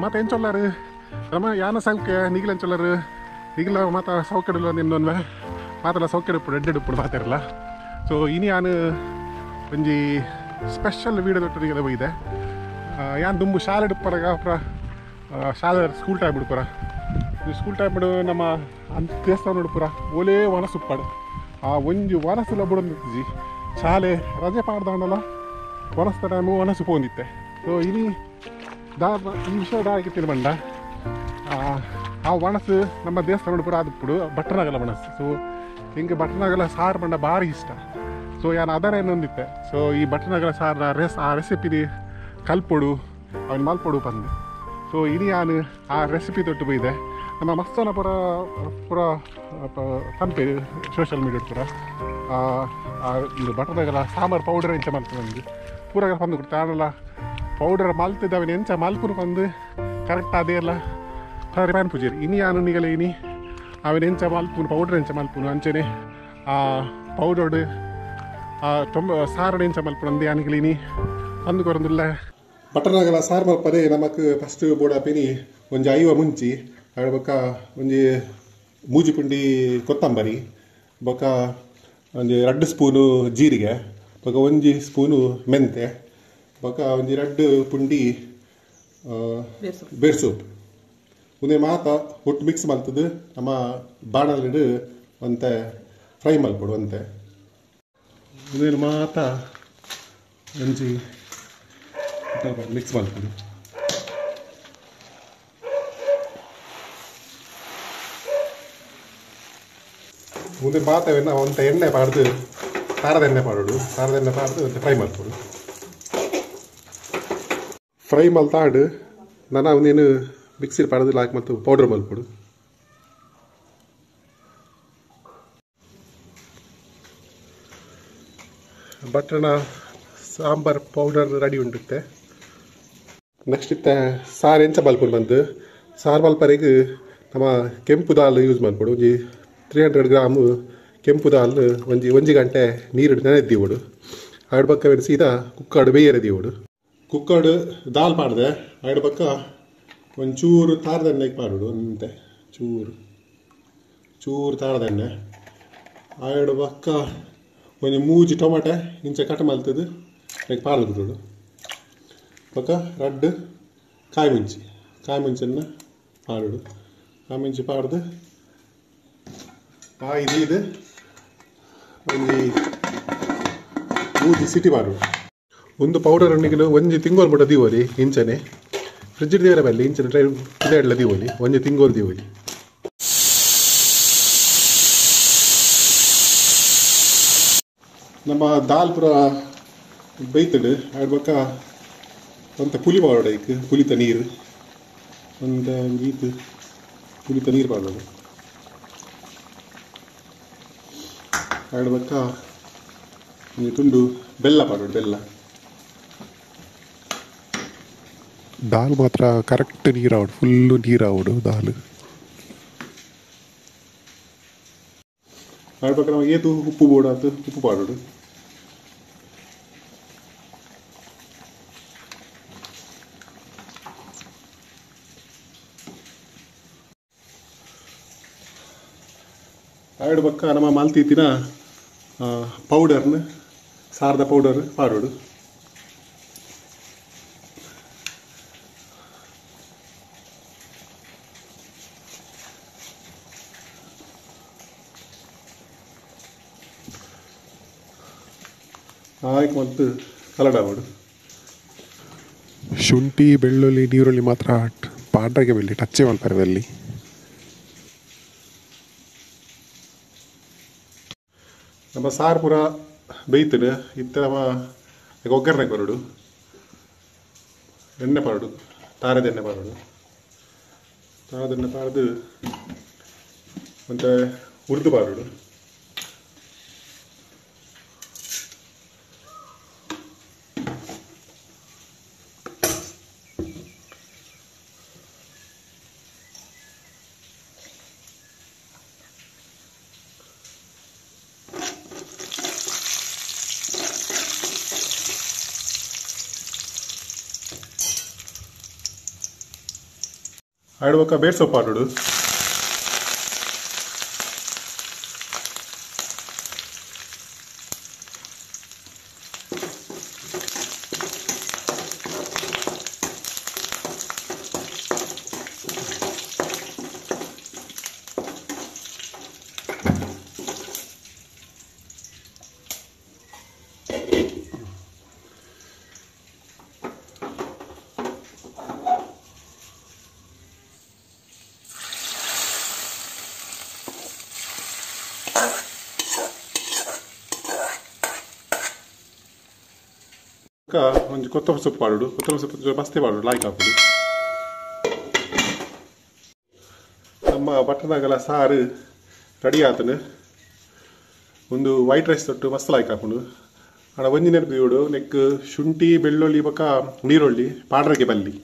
ಮಾತ ಎಂಚೊಲ್ಲಾರು ನಮ್ಮ ಯಾನ ಸೌಖ್ಯ ನಿಗಿಲ ಎಂಚೊಲ್ಲಾರು ನಿಗಿಲ ಮಾತ ಸೌಖ್ಯಡುಲ್ಲ ನಿನ್ನೊನ್ವೆ ಮಾತೆಲ್ಲ ಸೌಖ್ಯಡುಪ್ಪುಡು ಎಡ್ಡೆಡುಪ್ಪುಡು ಮಾತಾರಲ್ಲ. ಸೊ ಇನಿ ಯಾನು ಒಂಜಿ ಸ್ಪೆಷಲ್ ವೀಡಿಯೋ ದೊಟ್ಟನಿಗೆಲ್ಲ ಹೋಗಿದೆ. ಯಾನ್ ದುಂಬು ಶಾಲೆ ಡುಪ್ಪರಾಗ ಪೂರ ಶಾಲೆ ಸ್ಕೂಲ್ ಟೈಮ್ ಬಿಡ್ಪುರ ಸ್ಕೂಲ್ ಟೈಮ್ ಬಿಡು ನಮ್ಮ ಅಂತ ದೇವಸ್ಥಾನ ಪೂರ ಓಲೇ ವನಸುಪ್ಪಾಡು ಆ ಒಂಜಿ ವನಸುಲ ಬುಡೊಂದಿತ್ತಿ ಶಾಲೆ ರಜೆ ಪಾಡ್ದಾಂಡಲ ವನಸ್ದ ಟೈಮು ವನಸು ಪೋಂದಿತ್ತೆ. ಸೊ ಇನಿ ದಾ ಈ ವಿಷಯ ದಾಗಿತ್ತಿನ ಬಂಡ ಆ ಒಣಸು ನಮ್ಮ ದೇವಸ್ಥಾನ ಪೂರ ಆದಿಪ್ಪುಡು ಭಟ್ರನಗಲ ಒಣಸು. ಸೊ ಹಿಂಗೆ ಭಟ್ರನಗಲ ಸಾರು ಬಂಡ ಭಾರಿ ಇಷ್ಟ. ಸೊ ಯಾನು ಅದರ ಏನೊಂದಿತ್ತೆ. ಸೊ ಈ ಭಟ್ರನಗಲ ಸಾರ ಆ ರೆಸಿಪಿ ಕಲ್ಪೊಡು ಅವನು ಮಲ್ಪೊಡು ಬಂದು. ಸೊ ಇನಿ ಯಾನು ಆ ರೆಸಿಪಿ ತೊಟ್ಟು ಪೋಯಿದೆ. ನಮ್ಮ ಮಸ್ತನ ಪೂರ ಪೂರ ಪನ್ಪೇರು ಸೋಷಿಯಲ್ ಮೀಡಿಯಾ ಪೂರ ಭಟ್ರನಗಲ ಸಾಂಬಾರು ಪೌಡರ್ ಎಂಚ ಮಲ್ಪು ಪೂರ ಬಂದು ಕೊಡ್ತಾ ಆನಲ್ಲ ಪೌಡರ್ ಮಲ್ತಿದ್ದ ಅವನು ಎಂಚ ಮಲ್ಪುನು ಬಂದು ಕರೆಕ್ಟ್ ಅದೇ ಎಲ್ಲ ಸರಿ ಪ್ಯಾನ್ ಪೂಜೇರಿ. ಇನಿ ಯಾನು ನಿಗಲ ಇನಿ ಅವನು ಎಂಚ ಮಲ್ಪುನು ಪೌಡರ್ ಎಂಚ ಮಲ್ಪುನು ಅಂಚೆನೆ ಆ ಪೌಡರ್ಡ್ ಆ ಟೊಂಬ ಸಾರಡು ಎಂಚ ಮಲ್ಪುನು ಅಂದು ಯಾನಿಗಲ ಇನಿ ಅಂದು ಕೊರಂದುಲ್ಲ. ಭಟ್ರನಗಲ ಸಾರು ಮಲ್ಪರೆ ನಮಕ್ ಫಸ್ಟ್ ಬೋಡಾಪಿನಿ ಒಂಜಿ 50 ಮುಂಚಿ ಅಡ ಬೊಕ್ಕ ಒಂಜಿ ಮೂಜಿ ಪುಂಡಿ ಕೊತ್ತಂಬರಿ ಬೊಕ್ಕ ಒಂಜಿ 2 ಸ್ಪೂನು ಜೀರಿಗೆ ಬೊಕ್ಕ 1 ಸ್ಪೂನು ಮೆಂತೆ ಬೊಕ್ಕ ಒಂಜಿ 2 ಪುಂಡಿ ಬೇರ್ ಸೊಪ್ಪು ಉಂದೆ ಮಾತ ಒಟ್ಟು ಮಿಕ್ಸ್ ಮಲ್ತದು ನಮ್ಮ ಬಾಣಲಿಡು ಒಂತೆ ಫ್ರೈ ಮಲ್ಪೊಡು ಒಂತೆ ಉಂದೆನ್ ಮಾತ ಒಂಜಿ ಮಿಕ್ಸ್ ಮಲ್ಪೊಡು. ಉಂದೆ ಮಾತವೆನ್ನ ಒಂತೆ ಎಣ್ಣೆ ಪಾಡ್ದು ಖಾರದ ಎಣ್ಣೆ ಪಾಡೋಡು ಖಾರದ ಎಣ್ಣೆ ಪಾಡ್ದು ಒಂತೆ ಫ್ರೈ ಮಲ್ಪೊಡು. ಫ್ರೈ ಮಲ್ತಾಡು ನಾನು ಅವನೇನು ಮಿಕ್ಸಿಲಿ ಪಾಡೋದು ಹಾಕಿ ಮತ್ತು ಪೌಡರ್ ಮಲ್ಪೊಡು. ಬಟಣ ಸಾಂಬಾರ್ ಪೌಡರ್ ರೆಡಿ ಉಂಟುತ್ತೆ. ನೆಕ್ಸ್ಟ್ ಇತ್ತ ಸಾರು ಎಂಚ ಮಲ್ಪೊಡು ಬಂದು ಸಾರು ಮಲ್ಪರೆಗ್ ನಮ್ಮ ಕೆಂಪು ದಾಲ್ ಯೂಸ್ ಮಲ್ಪೊಡು. ಒಂಜಿ 300 ಗ್ರಾಮ್ ಕೆಂಪು ದಾಲ್ ಒಂಜಿ ಒಂಜಿ ಗಂಟೆ ನೀರು ನೆನೆದ್ದೀವಡು. ಆಡ್ ಪಕ್ಕ ಸೀದಾ ಕುಕ್ಕರ್ಡ್ ಬೇಯರೆ ದೀವಡು. ಕುಕ್ಕರ್ಡ್ ದಾಲ್ ಪಾಡ್ದೆ ಆಡ್ ಪಕ್ಕ ಒಂಚೂರು ತಾರದೆಣ್ಣೆಗೆ ಪಾಡೋಡು ಅಂತೆ ಚೂರು ಚೂರು ತಾರದೆಣ್ಣೆ ಆಡ್ ಪಕ್ಕ ಒಂಜಿ ಮೂಜಿ ಟೊಮಾಟೆ ಇಂಚ ಕಟ್ ಮಲ್ತದು ಲೈಕ್ ಪಾಡ್ದು ಬಿಡೋಡು. ಪಕ್ಕ 2 ಕಾಯಿ ಮುಂಚಿ ಕಾಯಿ ಮುಂಚನ್ನು ಪಾಡೋಡು. ಕಾಯಿ ಮುಂಚಿ ಪಾಡ್ದು ಇದು ಇದು ಒಂಜಿ ಮೂಜಿ ಸಿಟಿ ಪಾಡೋಡು. ಒಂದು ಪೌಡರ್ ಅನ್ನಿಗೆ ಒಂಜಿ ತಿಂಗೋಲ್ ಮುಟ್ಟ ದೀವೋಲಿ ಇಂಚನೆ ಫ್ರಿಜ್ ದೇವರ ಬಲ್ಲಿ ಇಂಚನೆ ಟ್ರೈ ಎಡ್ಲ ದೀವೋಲಿ ಒಂಜಿ ತಿಂಗೋಲ್ ದೀವೋಲಿ. ನಮ್ಮ ದಾಲ್ ಪೂರ ಬೈತಡು ಆಡ್ಬಕ್ಕ ಒಂತ ಪುಲಿ ಪಾಡೋಡು ಐಕ್ ಪುಲಿತ ನೀರು ಒಂದು ಈತ್ ಪುಲಿತ ನೀರು ಪಾಡೋಡು. ಆಡ್ಬಕ್ಕ ಒಂಜಿ ತುಂಡು ಬೆಲ್ಲ ಪಾಡೋಡು ಬೆಲ್ಲ. ದಾಲ್ ಮಾತ್ರ ಕರೆಕ್ಟ್ ನೀರಾವಡು ಫುಲ್ಲು ನೀರಾವಡು ದಾಲ್. ಆಡ್ಬಕ್ಕ ನಮಗೆ ಏತು ಉಪ್ಪು ಬೋಡಾತು ಉಪ್ಪು ಪಾಡೋಡು. ಆಡ್ಬಕ್ಕ ನಮ್ಮ ಮಲ್ತೀತಿನ ಪೌಡರ್ನ ಸಾರದ ಪೌಡರ್ ಪಾಡೋಡು. ಆಯ್ಕೆ ಮತ್ತು ಕಲಡಾವಡು. ಶುಂಠಿ ಬೆಳ್ಳುಳ್ಳಿ ನೀರುಳ್ಳಿ ಮಾತ್ರ ಪಾಡ್ರಾಗೆ ಬೆಳ್ಳಿ ಟಚ್ಚೇ ಮಲ್ಪರೆ ಬೆಲ್ಲಿ. ನಮ್ಮ ಸಾರು ಪೂರ ಬೇಯ್ತದೆ ಇತ್ತ ನಮ್ಮ ಒಗ್ಗರಣೆ ಕೊರಡು ಎಣ್ಣೆ ಪಾಡು ತಾರದ ಎಣ್ಣೆ ಪಾಡೋಡು. ತಾರದ ಎಣ್ಣೆ ಪಾಡ್ದು ಮತ್ತು ಉರ್ದು ಪಾಡೋಡು. ಆಯ್ಡ್ ಬೊಕ್ಕ ಬೇರ್ ಸೊಪ್ಪು ಪಾಡೋಡು. ಒಂಜಿ ಕೊತ್ತಂಬರಿ ಸೊಪ್ಪು ಪಾಡೋಡು. ಕೊತ್ತಂಬರಿ ಸೊಪ್ಪು ಮಸ್ತೆ ಪಾಡೋಡು, ಲಾಯ್ಕ್ ಹಾಕೋಡು. ನಮ್ಮ ಬಟ್ಟನಾಗಲ ಸಾರು ರೆಡಿ ಆತನು. ಒಂದು ವೈಟ್ ರೈಸ್ ತೊಟ್ಟು ಮಸ್ತ್ ಲಾಯ್ಕ್ ಹಾಕೊಂಡು. ಆಡ ಒಂಜಿ ನೆನಪು ಇಡು, ನೆಕ್ ಶುಂಠಿ ಬೆಳ್ಳುಳ್ಳಿ ಬೊಕ್ಕ ನೀರುಳ್ಳಿ ಪಾಡ್ರಗೆ ಬಲ್ಲಿ.